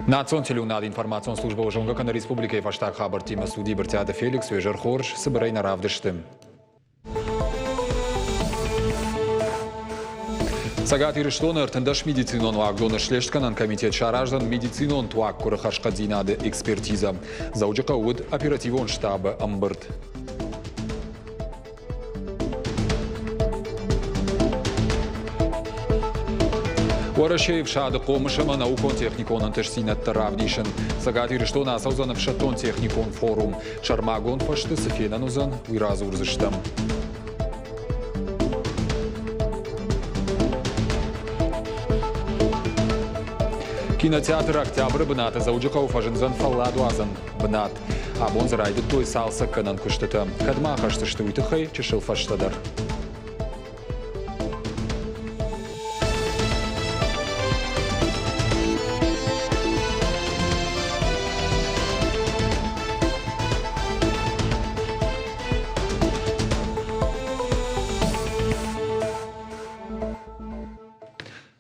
Национ телеуынады информацион службӕ зонгӕ кӕны республикӕйы фӕстаг хабӕрттимӕ студийы Брытъиаты Феликс, уе зӕр хорз, цыбырӕй нӕ равдысты. Цӕгат Ирыстоны 13 медицинон уагдоны слестгӕнӕн комитет сараздзӕн медицинон туаггуыры хӕрзхъӕддзинады экспертизӕ. Дзӕуджыхъӕуы уыд оперативон штабы ӕмбырд. Уӕрӕсейы фсады хъомыс ӕмӕ наукон-техникон ӕнтыстдзинӕдтӕ равдисын. Цӕгат Ирыстоны ацӕудзӕн ӕфсӕддон-техникон форум. Сӕрмагонд фӕзты цы фенӕн уыдзӕн, уый радзурдзыстӕм. Кинотеатр «Октябры» бынаты Дзӕуджыхъӕуы фӕзындзӕн фӕлладуадзӕн бынат. Абон дзы райдыдтой цалцӕггӕнӕн куыстытӕ. Кӕдмӕ ахӕсдзысты, уый тыххӕй чысыл фӕстӕдӕр.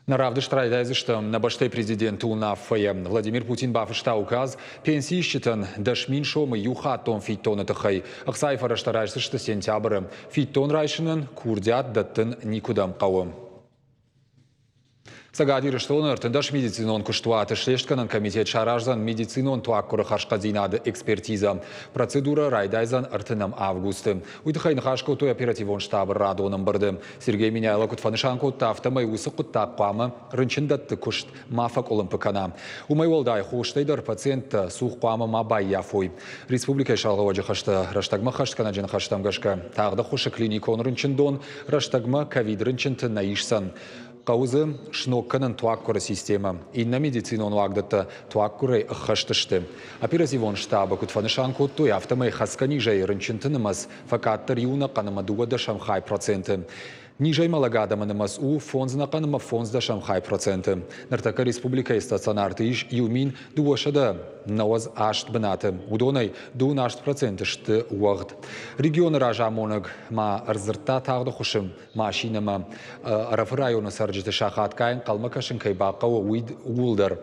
Нӕ равдыст райдайдзыстӕм нӕ бӕстӕйы президенты уынаффӕйӕ. Владимир Путин бафыста указ пенсиисджытӕн 10 000 сомы иухаттон фиддоны тыххӕй. Ӕхцайы фӕрӕзтӕ райсдзысты сентябры. Фиддон райсынӕн курдиат дӕттын никуыдӕм хъӕуы. Цӕгат Ирыстоны 13 медицинон куыстуаты слестгӕнӕн комитет сараздзӕн медицинон туаггуыры хӕрзхъӕддзинады экспертизӕ. Процедурӕ райдайдзӕн 30 августы. Уый тыххӕй ныхас кодтой оперативон штабы радон ӕмбырды. Сергей Меняйло куыд фӕнысан кодта, афтӕмӕй уыцы хъуыддаг хъуамӕ рынчындӕтты куыст ма фӕкъуылымпы кӕна. Уымӕй уӕлдай хостӕй дӕр пациенттӕ цух хъуамӕ ма баййафой. Республикӕйы сӕргълӕууӕджы хӕстӕ рӕстӕгмӕ хӕстгӕнӕджы ныхӕстӕм гӕсгӕ, тагъд ӕххуысы клиникон рынчындон рӕстӕгмӕ ковид-рынчынты нӕ исдзӕн. Хъӕуы дзы сног кӕнын туаггуыры системӕ. Иннӕ медицинон уагдӕттӕ туаггуырӕй ӕххӕст сты. Оперативон штабы куыд фӕнысан кодтой, афтӕмӕй хӕцгӕ низӕй рынчынты нымӕц фӕкъаддӕр иунӕхъӕн ӕмӕ дыууӕдӕсӕм хай проценты. Низӕй мӕлӕг адӕмы нымӕц у фондзнӕхъӕн ӕмӕ фондздӕсӕм хай проценты. Ныртӕккӕ республикӕйы стационарты ис 1298 бынаты, уыдонӕй 28% сты уӕгъд. Регионы разамонӕг ма ӕрдзырдта тагъд ӕххуысы машинӕмӕ Ӕрӕфы районы цӕрджыты сахатгай ӕнхъӕлмӕ кӕсын кӕй бахъӕуы, уый ууыл дӕр.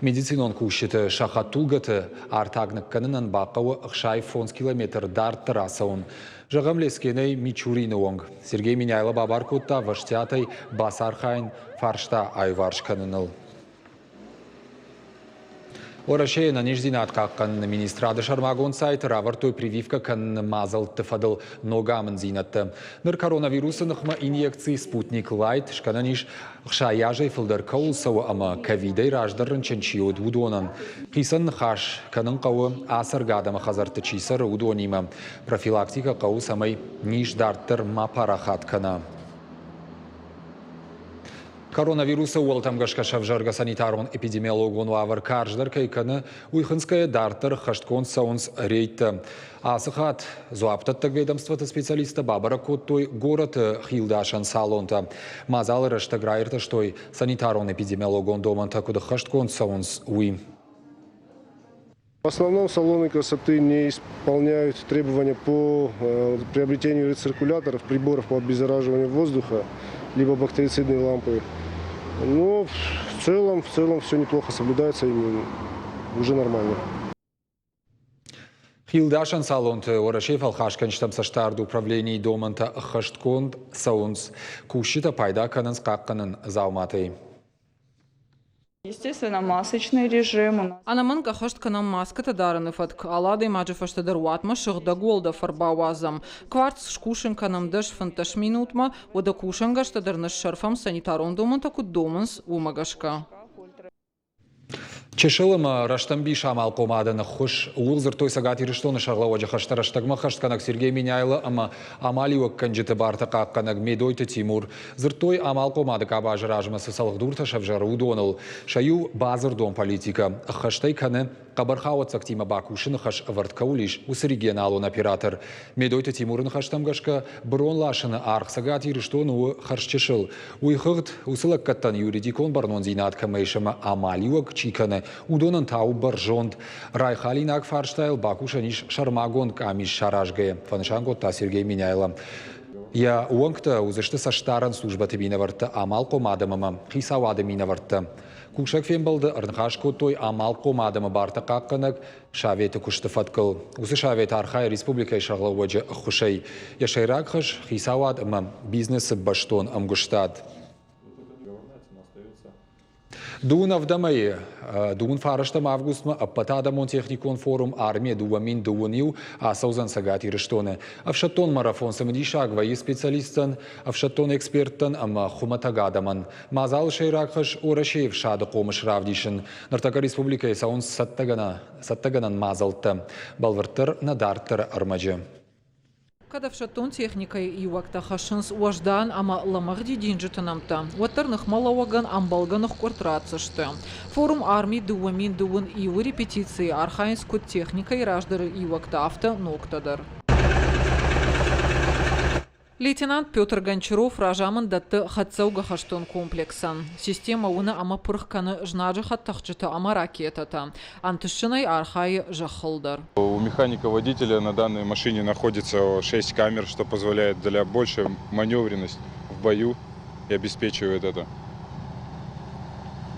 Медицинон кусджыты сӕ хӕдтулгӕты артаг ныккӕнынӕн бахъӕуы 65 километр дарддӕр ацӕуын. Зӕгъӕм, Лескенӕй Мичурины онг. Сергей Меняйло бабар кодта ӕвӕстиатӕй бацархайын фарста аиуварс кӕныныл. Уӕрӕсейы ӕнӕниздзинад хъахъхъӕныны министрады сӕрмагонд сайты равӕрдтой прививкӕ кӕныны мадзӕлтты фӕдыл ног амынддзинӕдтӕ. Ныр коронавирусы ныхмӕ инъекци «Спутник Лайт» скӕнӕн ис 60 азӕй фылдӕр кӕуыл цӕуы ӕмӕ ковидӕй раздӕр рынчын чи уыд, уыдонӕн. Хицӕн ныхас кӕнын хъӕуы, ацӕргӕ адӕмы хӕдзӕртты чи цӕры, уыдонимӕ. Профилактикӕ хъӕуы, цӕмӕй низ дарддӕр ма парахат кӕна. Коронавирусы ууӕлтӕм гӕсгӕ сӕвзӕргӕ санитарон-эпидемиологон уавӕр карздӕр кӕй кӕны, уый хынцгӕйӕ дарддӕр ӕххӕстгонд цӕуынц рейдтӕ. Ацы хатт дзуапдӕттӕг ведомствоты специалисттӕ бабӕрӕг кодтой горӕты хилдасӕн салонтӕ. Мадзалы рӕстӕг раиртӕстой, санитарон-эпидемиологон домӕнтӕ куыд ӕххӕстгонд цӕуынц, уый. В основном салоны красоты не исполняют требования по приобретению рециркуляторов, приборов по обеззараживанию воздуха, либо бактерицидные лампы. Но в целом все неплохо соблюдается и уже нормально. Хилдасӕн салонты Уӕрӕсейы фӕлхасгӕнджытӕм цӕстдарды управленийы домӕнтӕ ӕххӕстгонд цӕуынц. Кусджытӕ пайда кӕнынц хъахъхъӕнӕн дзауматӕй. Естественно, масочный режим. Ӕнӕмӕнг ӕххӕст кӕнӕм маскӕтӕ дарыны фӕтк. Алы адӕймаджы фӕстӕ дӕр уатмӕ сыгъдӕг уӕлдӕф ӕрбауадзӕм. Кварц скусын кӕнӕм 10-15 минутмӕ, уӕдӕ кусӕнгӕрзтӕ дӕр ныссӕрфӕм санитарон домӕнтӕ куыд домынц, уымӕ гӕсгӕ. Чысыл ӕмӕ рӕстӕмбис амалхъомадӕн ӕххуыс ууыл дзырдтой Цӕгат Ирыстоны сӕргълӕууӕджы хӕстӕ рӕстӕгмӕ хӕстгӕнӕг Сергей Меняйло ӕмӕ амалиуӕггӕнджыты барты хъахъхъӕнӕг Медойты Тимур. Дзырдтой, амалхъомады къабазы размӕ цы цӕлхдуртӕ сӕвзӕры, уыдоныл. Сӕ иу бадзырдон политикӕ ӕххӕстӕй кӕны, хъӕбӕр хауӕццӕгтимӕ бакусыны хӕс ӕвӕрд кӕуыл ис, уыцы регионалон оператор. Медойты Тимуры ныхӕстӕм гӕсгӕ, бырон ласыны аргъ Цӕгат Ирыстоны у хӕрзчысыл. Уый хыгъд, уыцы лӕггӕдтӕн юридикон бӕрнондзинад кӕмӕ ис ӕмӕ амалиуӕг чи кӕны, уыдонӕн та у бӕрзонд. Райхалинаг фарстайыл бакусӕн ис сӕрмагонд къамис саразгӕйӕ, фӕнысан кодта Сергей Меняйло. Йӕ уӕнгтӕ уыдзысты цӕстдарӕн службӕты минӕвӕрттӕ, амалхъом адӕм ӕмӕ хицауады минӕвӕрттӕ. Кусӕг фембӕлды ӕрныхас кодтой амалхъом адӕмы бартӕ хъахъхъӕнӕг советы куысты фӕткыл. Уыцы совет архайы республикӕйы сӕргълӕууӕджы ӕххуысӕй. Йӕ сӕйраг хӕс – хицауад ӕмӕ бизнесы бӕстон ӕмгуыстад. Дыууын ӕвдӕмӕй дыууын фарӕстӕм августмӕ ӕппӕтадӕмон техникон форум «Армия 2021» ацӕудзӕн Цӕгат Ирыстоны. Ӕфсӕддон марафон цымыдисаг вӕййы специалисттӕн, ӕфсӕддон эксперттӕн ӕмӕ хуымӕтӕг адӕмӕн. Мадзалы сӕйраг хӕс Уӕрӕсейы ӕфсады хъомыс равдисын. Ныртӕккӕ республикӕйы цӕуынц цӕттӕгӕнӕн мадзӕлттӕ. Бӕлвырддӕр нӕ дарддӕры ӕрмӕджы. Кӕд ӕфсӕддон техникӕйы иуӕгтӕ хӕссынц уӕздан ӕмӕ лӕмӕгъ дидинджыты нӕмттӕ, уӕддӕр ныхмӕлӕууӕгӕн ӕмбӕлгӕ ныхкъуырд ратдзысты. Форум Арми 2021-ы репетицийы архайынц куыд техникӕйы раздӕры иуӕгтӕ, афтӕ ногтӕ дӕр. Лейтенант Петр Гончаров разамынд дӕтты хӕдцӕугӕ хӕстон комплексӕн. Системӕ уыны ӕмӕ пырх кӕны знаджы хӕдтӕхджытӕ ӕмӕ ракетӕтӕ. Ӕнтыстджынӕй архайы зӕххыл дӕр. У механика-водителя на данной машине находится 6 камер, что позволяет для большей маневренность в бою и обеспечивает это.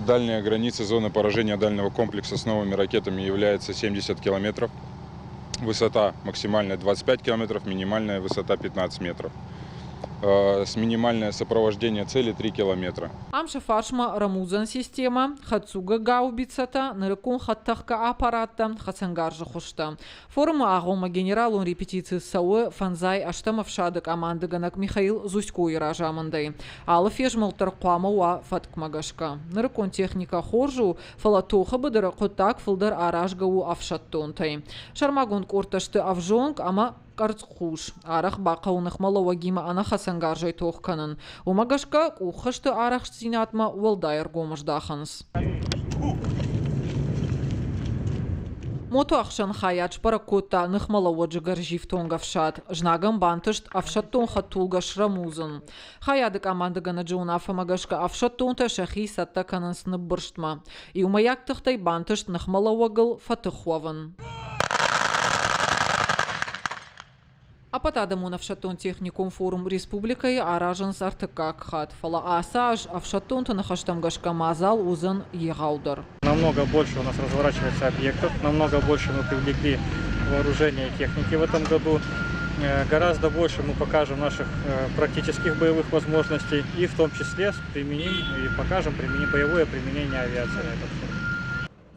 Дальняя граница зоны поражения дальнего комплекса с новыми ракетами является 70 километров. Высота максимальная 25 километров, минимальная высота 15 метров. С минимальное сопровождение цели 3 километра. Ам сӕ фарсмӕ рӕмудзӕн системӕ, хӕдцугӕ гаубицӕтӕ, нырыккон хӕдтӕхгӕ аппараттӕ, хӕцӕнгарзы хуызтӕ. Форумы агъоммӕ генералон репетици цӕуы фӕндзай ӕстӕм ӕфсады къамандыгӕнӕг Михаил Зуськойы разамындӕй. Алы фезмӕлд дӕр хъуамӕ уа фӕткмӕ гӕсгӕ. Нырыккон техникӕ хорз у, фӕлӕ тохы быдыры хъуыддаг фылдӕр аразгӕ у ӕфсӕддонтӕй. Сӕрмагонд къордтӕ сты ӕвзонг ӕмӕ къӕрцхъус. Арӕх бахъӕуы ныхмӕлӕууӕгимӕ ӕнӕхӕцӕнгарзӕй тох кӕнын. Уымӕ гӕсгӕ къуххӕсты арӕхстдзинадмӕ уӕлдай ӕргом здахынц. Мотоӕхсӕн хайад сбӕрӕг кодта ныхмӕлӕууӕджы гӕрзифтонг ӕфсад. Знагӕн бантыст ӕфсӕддон хӕдтулгӕ срӕмудзын. Хайады къамандыгӕнӕджы уынаффӕмӕ гӕсгӕ ӕфсӕддонтӕ сӕхи цӕттӕ кӕнынц ныббырстмӕ. Иумӕйаг тыхтӕй бантыст ныхмӕлӕууӕгыл фӕтых уӕвын. Ӕппӕтадӕмон ӕфсӕддон-техникон форум республикӕйы аразынц ӕртыккаг хатт, фӕлӕ ацы аз ӕфсӕддонты ныхӕстӕм гӕсгӕ мадзал уыдзӕн егъаудӕр. Намного больше у нас разворачивается объектов, намного больше мы привлекли вооружения и техники в этом году. Гораздо больше мы покажем наших практических боевых возможностей и в том числе применим и покажем применим боевое применение авиации на этом форуме.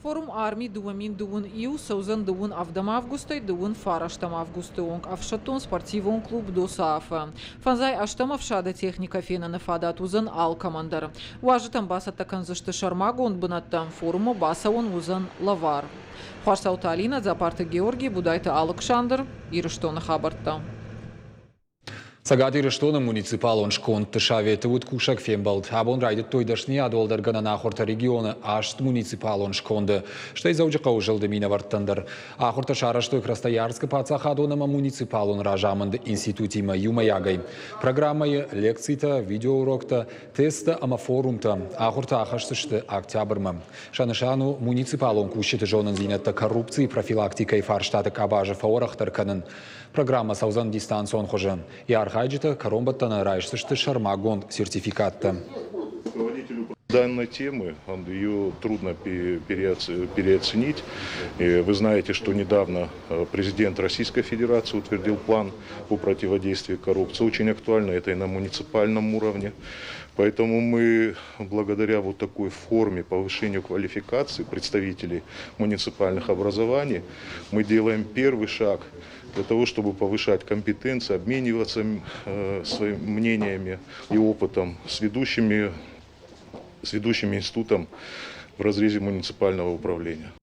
Форум Арми 2021 цӕудзӕн дыууын ӕвдӕм августӕй дыууын фарӕстӕм августы онг ӕфсӕддон-спортивон клуб ДОСААФ-ы. Фӕндзай ӕстӕм ӕфсады техникӕ феныны фадат уыдзӕн алкӕмӕн дӕр. Уазджытӕн бацӕттӕ кӕндзысты сӕрмагонд бынӕттӕ, форуммӕ бацӕуӕн уыдзӕн лӕвар. Хуасауты Алинӕ, Дзапарты Георгий, Будайты Алыксандр, Ирыстоны хабӕрттӕ. Цӕгат Ирыстоны муниципалон скондты советы уыд кусӕг фембӕлд. Абон райдыдтой дӕсныйад уӕлдӕргӕнӕн ахуыртӕ регионы аст муниципалон сконды, стӕй Дзӕуджыхъӕуы зылды минӕвӕрттӕн дӕр. Ахуыртӕ сарӕзтой Красноярскы паддзахадон ӕмӕ муниципалон разамынды институтимӕ иумӕйагӕй. Программӕйы лекцитӕ, видеоуроктӕ, тесттӕ ӕмӕ форумтӕ. Ахуыртӕ ахӕсдзысты октябрмӕ. Сӕ нысан у муниципалон кусджыты зонындзинӕдтӕ коррупцийы профилактикӕйы фарстаты къабазы фӕуӕрӕхдӕр кӕнын. Программӕ цӕудзӕн дистанцион хуызы. Йӕ архайджытӕ кӕронбӕттӕны райсдзысты сӕрмагонд сертификаттӕ. Данной темы, ее трудно переоценить. Вы знаете, что недавно президент Российской Федерации утвердил план по противодействию коррупции. Очень актуально это и на муниципальном уровне. Поэтому мы благодаря вот такой форме повышению квалификации представителей муниципальных образований мы делаем первый шаг для того, чтобы повышать компетенции, обмениваться своими мнениями и опытом с ведущими институтом в разрезе муниципального управления.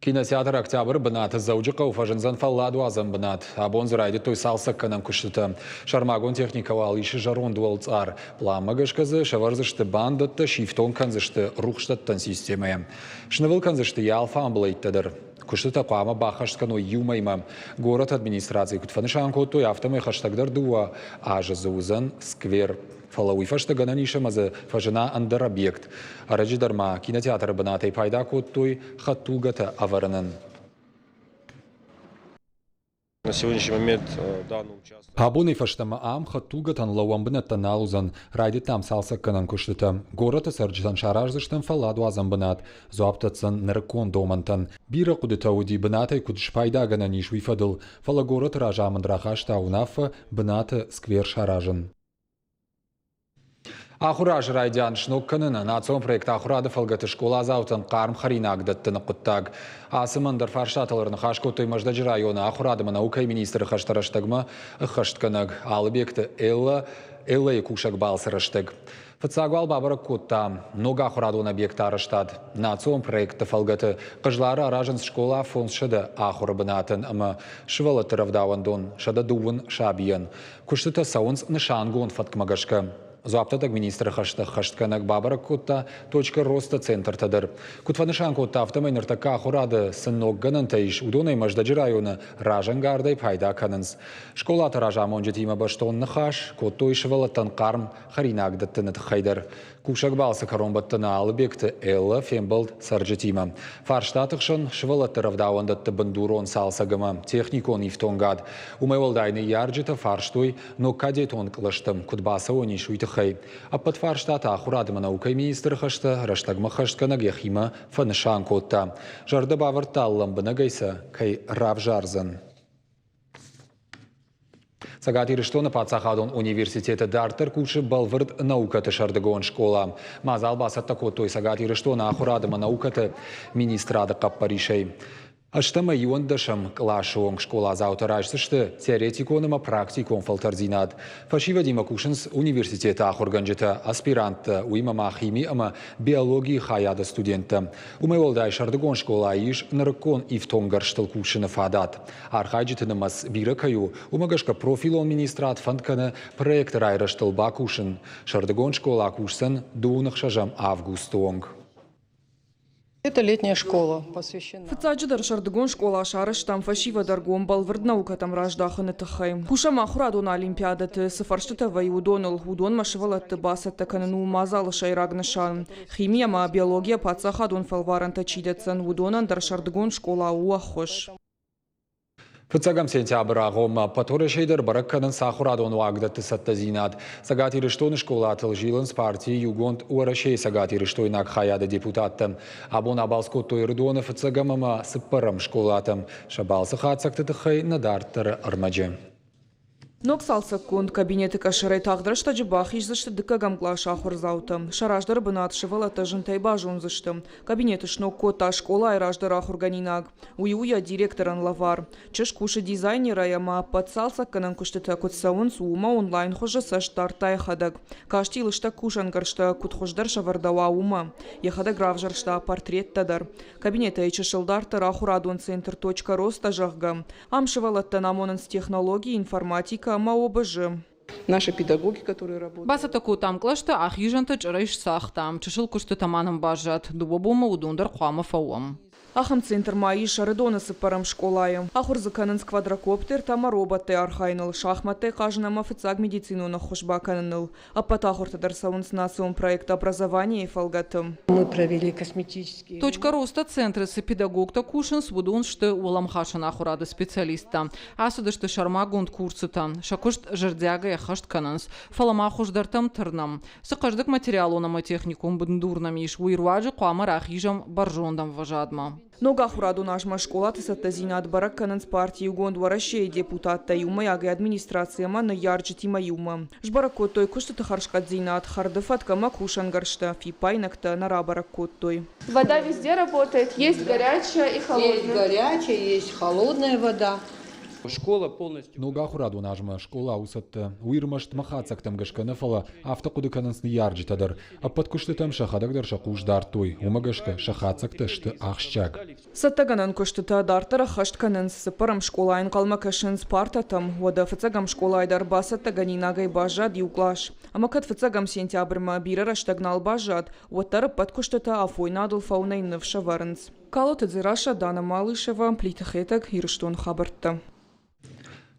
Кинотеатр «Октябрь» бынаты Дзӕуджыхъӕуы фӕзындзӕн фӕлладуадзӕн бынат. Абон дзы райдыдтой цалцӕггӕнӕн куыстытӕ. Сӕрмагонд техникӕ уал исы зӕронд уӕлцъар. Пъланмӕ гӕсгӕ дзы сӕвӕрдзысты бандӕттӕ, сифтонг кӕндзысты рухсдӕттӕн системӕйӕ. Снывыл кӕндзысты йӕ алфамбылӕйттӕ дӕр. Куыстытӕ хъуамӕ баххӕст кӕной иу мӕймӕ. Горӕты администрацийы куыд фӕнысан кодтой, афтӕмӕй хӕстӕгдӕр 2 азы дзы уыдзӕн сквер. Фӕлӕ уый фӕстӕ гӕнӕн ис ӕмӕ дзы фӕзына ӕндӕр объект. Ӕрӕджы дӕр ма кинотеатры бынатӕй пайда кодтой хӕдтулгӕтӕ ӕвӕрынӕн. На На сегодняшний момент данный участок. Абонӕй фӕстӕмӕ ам хӕдтулгӕтӕн лӕууӕн бынӕттӕ нал уыдзӕн. Райдыдтам цалцӕггӕнӕн куыстытӕ. Горӕты цӕрджытӕн сараздзыстӕм фӕлладуадзӕн бынат. Дзуапп дӕтдзӕн нырыккон домӕнтӕн. Бирӕ хъуыдытӕ уыди бынатӕй куыд спайдагӕнӕн ис, уый фӕдыл, фӕлӕ горӕты разамынд рахаста уынаффӕ бынаты сквер саразын. Ахуыры азы райдиан сног кӕныны национ проект Ахуырады фӕлгӕты скъоладзаутӕн хъарм хӕринаг дӕттыны хъуыддаг. Ацы ӕндӕр фарстатыл ӕрныхас кодтой Мӕздӕджы районы ахуырады ӕмӕ наукӕйы министры хӕстӕ рӕстӕгмӕ ӕххӕстгӕнӕг Алыбегты Эллӕ Эллӕйы кусӕг балцы рӕстӕг. Фыццаг уал бабӕрӕг кодта ног ахуырадон объекты арӕзтад. Национ проектты фӕлгӕты Хъызлары аразынц скъола 500 ахуыры бынатӕн ӕмӕ сывӕллӕтты рӕвдауӕндон 110 сабийӕн. Куыстытӕ цӕуынц нысангонд фӕткмӕ гӕсгӕ. Дзуапдӕттӕг министры хӕстӕ ӕххӕстгӕнӕг бабӕрӕг кодта Точка роста центртӕ дӕр. Куыд фӕнысан кодта, афтӕмӕй ныртӕккӕ ахуырады цы ног гӕнӕнтӕ ис, уыдонӕй Мӕздӕджы районы разӕнгардӕй пайда кӕнынц. Скъолаты разамонджытимӕ бӕстон ныхас кодтой сывӕллӕттӕн хъарм хӕринаг дӕттыны тыххӕй дӕр. Кусӕг балцы кӕронбӕттӕны Алыбегты Эллӕ фембӕлд цӕрджытимӕ. Фарстаты хсӕн сывӕллӕтты рӕвдауӕндӕтты бындурон цалцӕг ӕмӕ техникон ифтонгад. Уымӕй уӕлдай ныййарджытӕ фарстой, ног кадетон кълӕстӕм куыд бацӕуӕн ис, уый тыххӕй. Ӕппӕт фарстатӕ ахуырад ӕмӕ наукӕйы министры хӕстӕ рӕстӕгмӕ хӕстгӕнӕг йӕхимӕ фӕнысан кодта. Зӕрдӕ бавӕрдта, лӕмбынӕгӕй сӕ кӕй равзардзӕн. Цӕгат Ирыстоны паддзахадон университеты дарддӕр кусы бӕлвырд наукӕты сӕрдыгон скъола. Мадзал бацӕттӕ кодтой Цӕгат Ирыстоны ахуырад ӕмӕ наукӕты министрады хъӕппӕрисӕй. Ӕстӕмӕ иуӕндӕсӕм къласы онг скъоладзаутӕ райсдзысты теоретикон ӕмӕ практикон фӕлтӕрдзинад. Фӕсивӕдимӕ кусынц университеты ахуыргӕнджытӕ, аспиранттӕ, уыимӕ ма хими ӕмӕ биологийы хайады студенттӕ. Уымӕй уӕлдай сӕрдыгон скъолайы ис нырыккон ифтонггӕрзтыл кусыны фадат. Архайджыты нымӕц бирӕ кӕй у, уымӕ гӕсгӕ профилон министрад фӕнд кӕны проекты райрӕзтыл бакусын. Сӕрдыгон скъола кусдзӕн 26 августы онг. Это летняя школа посвящена. Фыццаджыдӕр сӕрдыгон скъола сарӕзтам фӕсивӕд ӕргом бӕлвырд наукӕтӕм раздахыны тыххӕй. Кусӕм ахуырадон олимпиадӕты, цы фӕрстытӕ вӕййы, уыдоныл. Уыдонмӕ сывӕллӕтты бацӕттӕ кӕнын у мадзалы сӕйраг нысан. Хими ӕмӕ биологийӕ паддзахадон фӕлварӕнтӕ чи дӕтдзӕн, уыдонӕн дӕр сӕрдыгон скъола у ӕххуыс. Фыццӕгӕм сентябры агъоммӕ ӕппӕтуӕрӕсейы дӕр бӕрӕг кӕнынц ахуырадон уагдӕтты цӕттӕдзинад. Цӕгат Ирыстоны скъолатыл зилынц партийы Иугонд Уӕрӕсейы цӕгатирыстойнаг хайады депутаттӕ. Абон абалц кодтой Ӕрыдоны фыццӕгӕм ӕмӕ цыппӕрӕм скъолатӕм. Сӕ балцы хатдзӕгты тыххӕй нӕ дарддӕры ӕрмӕджы. Ног цалцӕггонд кабинеты къӕсӕрӕй тагъд рӕстӕджы бахиздзысты дыккӕгӕм къласы ахуырдзаутӕ. Сӕ раздӕры бынат сывӕллӕттӕ зынтӕй базондзысты. Кабинеты сног кодта скъолайы раздӕры ахуыргӕнинаг. Уый у йӕ директорӕн лӕвар. Чызг кусы дизайнерӕй ӕмӕ ӕппӕт цалцӕггӕнӕн куыстытӕ куыд цӕуынц, уымӕ онлайн хуызы цӕст дардта йӕхӕдӕг. Касти лыстӕг кусӕнгӕрзтӕ куыд хуыздӕр сӕвӕрдӕуа, уымӕ. Йӕхӕдӕг равзӕрста портреттӕ дӕр. Кабинетӕй чысыл дарддӕр ахуырадон центр «Точка роста», зӕгъгӕ, Ам сывӕллӕттӕн амонынц технологи, информатикӕ ӕмӕ ОБЖ. Наши педагоги, которые работают. Бацӕттӕ кодтам кълӕстӕ, ахизӕнтӕ чъырӕй сцагътам. Чысыл куыстытӕ ма нын баззад. Дыууӕ бонмӕ уыдон дӕр хъуамӕ фӕуӕм. Ахӕм центр ма ис Ӕрыдоны цыппӕрӕм скъолайы. Ахуыр дзы кӕнынц квадрокоптертӕ ӕмӕ роботтӕй архайыныл, шахмӕттӕй хъазын ӕмӕ фыццаг медицинон ӕххуыс бакӕныныл. Ӕппӕт ахуыртӕ дӕр цӕуынц национ проект «Образование»-йы фӕлгӕты. Мы провели косметические. Точка роста центры цы педагогтӕ кусынц, уыдон сты уӕлӕмхасӕн ахуырады специалисттӕ. Ацыдысты сӕрмагонд курсытӕ, сӕ куыст зӕрдиагӕй ӕххӕст кӕнынц. Фӕлӕ ма хуыздӕртӕм тырнӕм. Цы хъӕздыг материалон ӕмӕ техникон бындур нӕм ис, уый руаджы хъуамӕ рахизӕм бӕрзонд ӕмвӕзадмӕ. Ног ахуырадон азмӕ скъолаты цӕттӕдзинад бӕрӕг кӕнынц парти Иугонд Уӕрӕсе-йы депутаттӕ иумӕйагӕй администраци ӕмӕ ныййарджытимӕ иумӕ. Сбӕрӕг кодтой куыстыты хӕрзхъӕддзинад, хӕрды фӕтк ӕмӕ кусӕнгӕрзтӕ, фиппаинӕгтӕ нӕ рабӕрӕг кодтой. Вода везде работает, есть горячая и холодная. Есть горячая, есть холодная вода. Школа полностью. Ног ахуырадон азмӕ скъола у цӕттӕ. Уый ӕрмӕст мӕ хатдзӕгтӕм гӕсгӕ нӕ, фӕлӕ афтӕ хъуыды кӕнынц ныййарджытӕ дӕр. Ӕппӕт куыстытӕм сӕхӕдӕг дӕр сӕ хъус дардтой, уымӕ гӕсгӕ сӕ хатдзӕгтӕ сты ахсджиаг. Цӕттӕгӕнӕн куыстытӕ дарддӕр ӕххӕст кӕнынц. Цыппӕрӕм скъолайы ӕнхъӕлмӕ кӕсынц партӕтӕм. Уӕдӕ фыццӕгӕм скъолайы дӕр бацӕттӕгӕнинагӕй баззад иу кълас. Ӕмӕ кӕд фыццӕгӕм сентябрьмӕ бирӕ рӕстӕг нал баззад, уӕддӕр ӕппӕт куыстытӕ афойнадыл фӕуынӕй ныфс ӕвӕрынц. Калоты Дзерассӕ, Дана Малышева, Плиты Хетӕг, Ирыстоны хабӕрттӕ.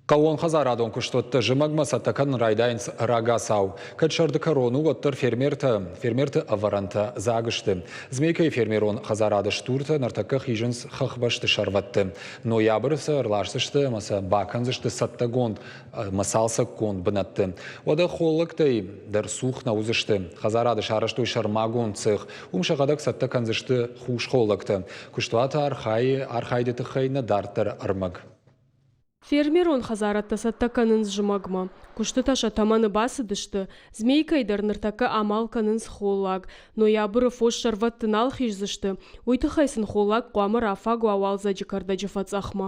Хъӕууонхӕдзарадон куыстуӕттӕ зымӕгмӕ цӕттӕ кӕнын райдайынц рагацау. Кӕд сӕрды кӕрон у, уӕддӕр фермертӕ, фермерты ӕвӕрӕнтӕ дзаг сты. Змейкӕйы фермерон хӕдзарады стуртӕ ныртӕккӕ хизынц хӕхбӕсты сӕрвӕтты. Ноябры сӕ ӕрласдзысты ӕмӕ сӕ бакӕндзысты цӕттӕгонд ӕмӕ цалцӕггонд бынӕтты. Уӕдӕ холлӕгтӕй дӕр цух нӕ уыдзысты. Хӕдзарады сарӕзтой сӕрмагонд цех. Уым сӕхӕдӕг цӕттӕ кӕндзысты хус холлӕгтӕ. Куыстуаты архайы архайды тыххӕй нӕ дарддӕры ӕрмӕг. Фермерон хӕдзарадтӕ цӕттӕ кӕнынц зымӕгмӕ. Куыстытӕ сӕ тӕмӕны бацыдысты, Змейкӕйы дӕр ныртӕккӕ амал кӕнынц холлаг. Ноябры фос сӕрвӕтты нал хиздзысты, уый тыххӕй сын холлаг хъуамӕ рафаг уа уалдзӕджы кӕрдӕджы фӕцъӕхмӕ.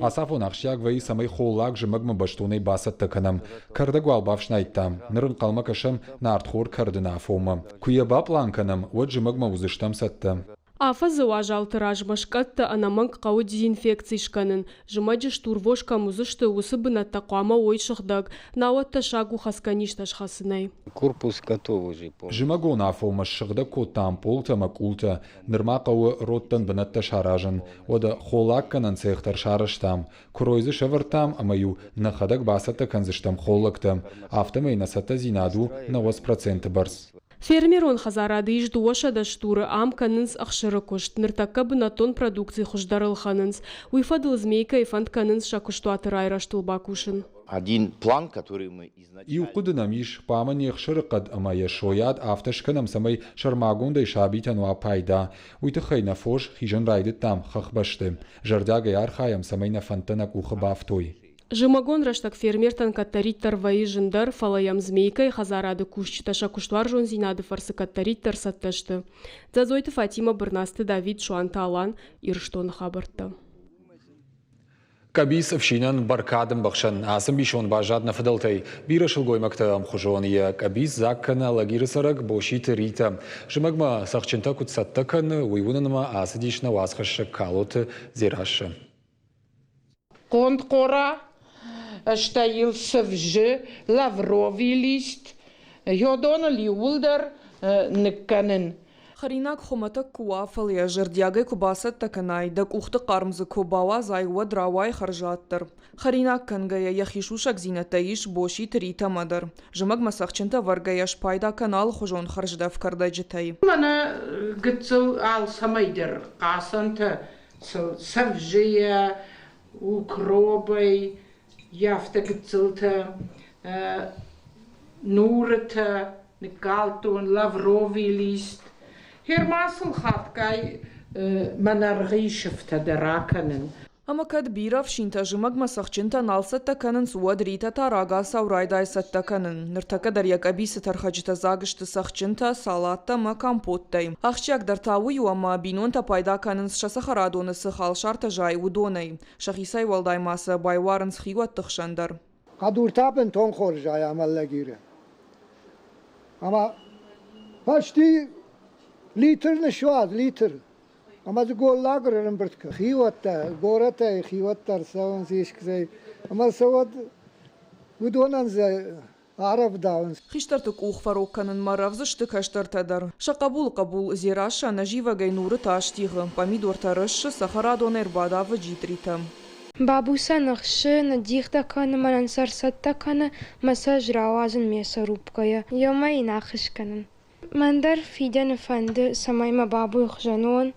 Ацафон ахсджиаг вӕййы, цӕмӕй холлаг зымӕгмӕ бӕстонӕй бацӕттӕ кӕнӕм. Кӕрдӕг уал бафснайдтам, ныр ӕнхъӕлмӕ кӕсӕм нартхор кӕрдыны афонмӕ. Куы йӕ бапълан кӕнӕм, уӕд зымӕгмӕ уыдзыстӕм цӕттӕ. Афӕдзы уазалты размӕ скъӕттӕ ӕнӕмӕнг хъӕуы дезинфекци скӕнын. Зымӕджы стурвос кӕм уыдзысты, уыцы бынӕттӕ хъуамӕ уой сыгъдӕг, науӕд тӕссаг у хӕцгӕ низтӕ схӕцынӕй. Корпус готов уже полностью. Зымӕгон афонмӕ ссыгъдӕг кодтам пъолтӕ ӕмӕ къултӕ, нырма хъӕуы родтӕн бынӕттӕ саразын. Уӕдӕ холлаггӕнӕн цех дӕр сарӕзтам. Куырой дзы сӕвӕрдтам ӕмӕ-иу нӕхӕдӕг бацӕттӕ кӕндзыстӕм холлӕгтӕ. Афтӕмӕй нӕ цӕттӕдзинад у 90% бӕрц. Фермерон хӕдзарады ис 200 стуры, ам кӕнынц ӕхсыры куыст. Ныртӕккӕ бынӕттон продукци хуыздӕр ӕлхӕнынц. Уый фӕдыл Змейкӕйы фӕнд кӕнынц сӕ куыстуаты райрӕзтыл бакусын. Один план, который мы Иу хъуыды нӕм ис, хъуамӕ не хсыры хъӕд ӕмӕ йӕ сойад афтӕ скӕнӕм, цӕмӕй сӕрмагондӕй сабитӕн уа пайда. Уый тыххӕй нӕ фос хизын райдыдтам хӕхбӕсты. Зӕрдиагӕй архайӕм, цӕмӕй нӕ фӕндтӕ нӕ къухы бафтой. Зымӕгон рӕстӕг фермертӕн кӕддӕриддӕр вӕййы зындӕр, фӕлӕ йӕм Змейкӕйы хӕдзарады кусджытӕ сӕ куыстуарзондзинады фӕрцы кӕддӕриддӕр цӕттӕ сты. Дзӕдзойты Фатимӕ, Бырнацты Давид, Суанты Алан, Ирыстоны хабӕрттӕ. Къӕбиц ӕфсинӕн бӕркад ӕмбӕхсӕн. Ацы ӕмбисонд баззад нӕ фыдӕлтӕй. Бирӕ сылгоймӕгтӕ ӕмхуызон йӕ къӕбиц дзаг кӕны Алагиры цӕрӕг Боситы Ритӕ. Зымӕгмӕ цӕхджынтӕ куыд цӕттӕ кӕны, уый уынынмӕ ацыдис нӕ уацхӕссӕг Калоты Дзерассӕ. Конд къора, стӕй йыл цывзы, лавровый лист, йодоныл иууылдӕр ныккӕнын. Хӕринаг хуымӕтӕг куы уа, фӕлӕ йӕ зӕрдиагӕй куы бацӕттӕ кӕнай, дӕ къухты хъарм дзы куы бауадзай, уӕд рауайы хӕрзаддӕр. Хӕринаг кӕнгӕйӕ йӕхи сусӕгдзинӕдтӕ ис Боситы Ритӕмӕ дӕр. Зымӕгмӕ цӕхджынтӕ ӕвӕргӕйӕ спайда кӕн алыхуызон хӕрздӕф кӕрдӕджытӕй. Мӕнӕ гыццыл алцӕмӕй дӕр хъацӕнтӕ цӕвзыйӕ, укробӕй, афтӕ гыццылтӕ, нурытӕ ныккалдтон, лавровый лист. Гъер-ма сыл хатгай мӕнӕргъыйы сыфтӕ дӕр акӕнын. Ӕмӕ кӕд бирӕ ӕфсинтӕ зымӕгмӕ цӕхджынтӕ нал цӕттӕ кӕнынц, уӕд Ритӕ та рагацау райдайы цӕттӕ кӕнын. Ныртӕккӕ дӕр йӕ къӕбицы тӕрхӕджытӕ дзаг сты цӕхджынтӕ, салаттӕ ӕмӕ компоттӕй. Ахсджиагдӕр та уый у, ӕмӕ бинонтӕ пайда кӕнынц сӕ цӕхӕрадоны цы халсартӕ зайы, уыдонӕй. Сӕхицӕй уӕлдай ма сӕ байуарынц хиуӕтты хсӕн дӕр. Хъӕдуртӕ бынтон хорз зайы ӕмӕллӕгиры. Ӕмӕ почти литр ныссуадз, литр. Ӕмӕ дзы голлаг ӕрӕмбырд кӕн. Хиуӕттӕ, горӕтӕй хиуӕттӕ ӕрцӕуынц искӕй, ӕмӕ сӕ уӕд уыдонӕн дзы арӕвдауынц. Хистӕрты къух фӕрог кӕнынмӕ рӕвдз сты кӕстӕртӕ дӕр. Сӕ хъӕбулы хъӕбул Дзерассӕ ӕнӕзивӕгӕй нуры тас тигъы, пъамидортӕ рыссы, цӕхӕрадонӕй ӕрбадавы джитъритӕ. Бабуца ныхсы, ныддихтӕ кӕны, мӕнӕн сӕ ӕрцӕттӕ кӕны, мӕ сӕ ӕз рауадзын ме сӕрупкӕйӕ. Ёмӕ йын ӕххуыс кӕнын. Мӕн дӕр фидӕны фӕнды, цӕмӕй мӕ бабуйы хуызӕн уон,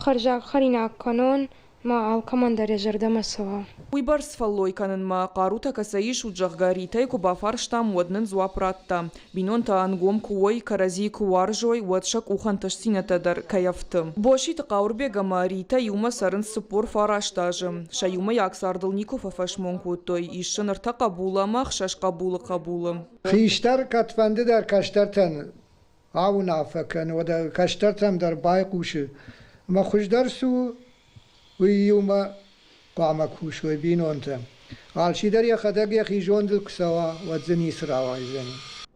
хӕрзаг хӕринаг кӕнон, ма алкӕмӕн дӕр йӕ зӕрдӕмӕ цӕуа. Уыйбӕрц фӕллой кӕнынмӕ хъарутӕ кӕцӕй исут, зӕгъгӕ, Ритӕйы куы бафарстам, уӕд нын дзуапп радта, бинонтӕ ӕнгом куы уой, кӕрӕдзийы куы уарзой, уӕд сӕ къух ӕнтыстдзинӕдтӕ дӕр кӕй ӕфты. Боситы Хъауырбег ӕмӕ Ритӕ иумӕ цӕрынц 49 азы. Сӕ иумӕйаг цардыл никуы фӕфӕсмон кодтой, ис сын ӕртӕ хъӕбулы ӕмӕ ӕхсӕз хъӕбулы хъӕбулы. Хистӕр кӕдфӕнды дӕр кӕстӕртӕн ауынаффӕ кӕны, уӕдӕ кӕстӕртӕм дӕр байхъусы. Ӕмӕ хуыздӕр цы у, уый иумӕ хъуамӕ кусой бинонтӕ. Алчидӕр йӕхӕдӕг йӕхи зондыл куы цӕуа, уӕд дзы ницы рауайдзӕни.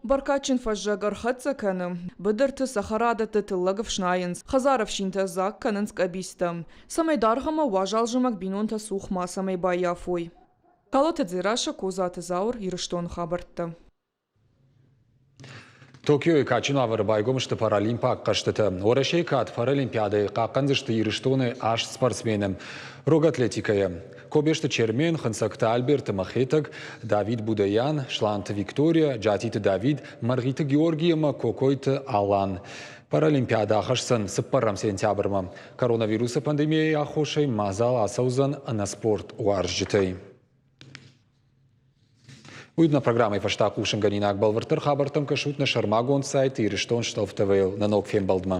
Бӕркадджын фӕззӕг ӕрхӕццӕ кӕны. Быдырты, цӕхӕрадӕтты тыллӕг ӕфснайынц, хӕдзары ӕфсинтӕ дзаг кӕнынц къӕбицтӕ. Цӕмӕй даргъ ӕмӕ уазал зымӕг бинонтӕ цух мацӕмӕй баййафой. Калоты Дзерассӕ, Козаты Зауыр, Ирыстоны хабӕрттӕ. Токиойы кадджын уавӕры байгом сты паралимпаг хъӕзтытӕ. Уӕрӕсейы кад Паралимпиадӕйы хъахъхъӕндзысты Ирыстоны аст спортсмены. Рог атлетикӕйӕ. Кобесты Чермен, Хынцӕгты Альберт ӕмӕ Хетӕг, Давид Будаян, Сланты Виктория, Джатиты Давид, Мӕргъиты Георгий ӕмӕ Кокойты Алан. Паралимпиадӕ ахӕсдзӕн 4 сентябрмӕ. Коронавирусы пандемийӕйы аххосӕй мадзал ацӕудзӕн ӕнӕспорт уарзджытӕй. Уый нӕ программӕйы фӕстӕ хъусынгӕнинаг бӕлвырддӕр хабӕрттӕм кӕсут нӕ сӕрмагонд сайт Ирыстон Шталф ТВ-йыл нӕ ног фембӕлдмӕ.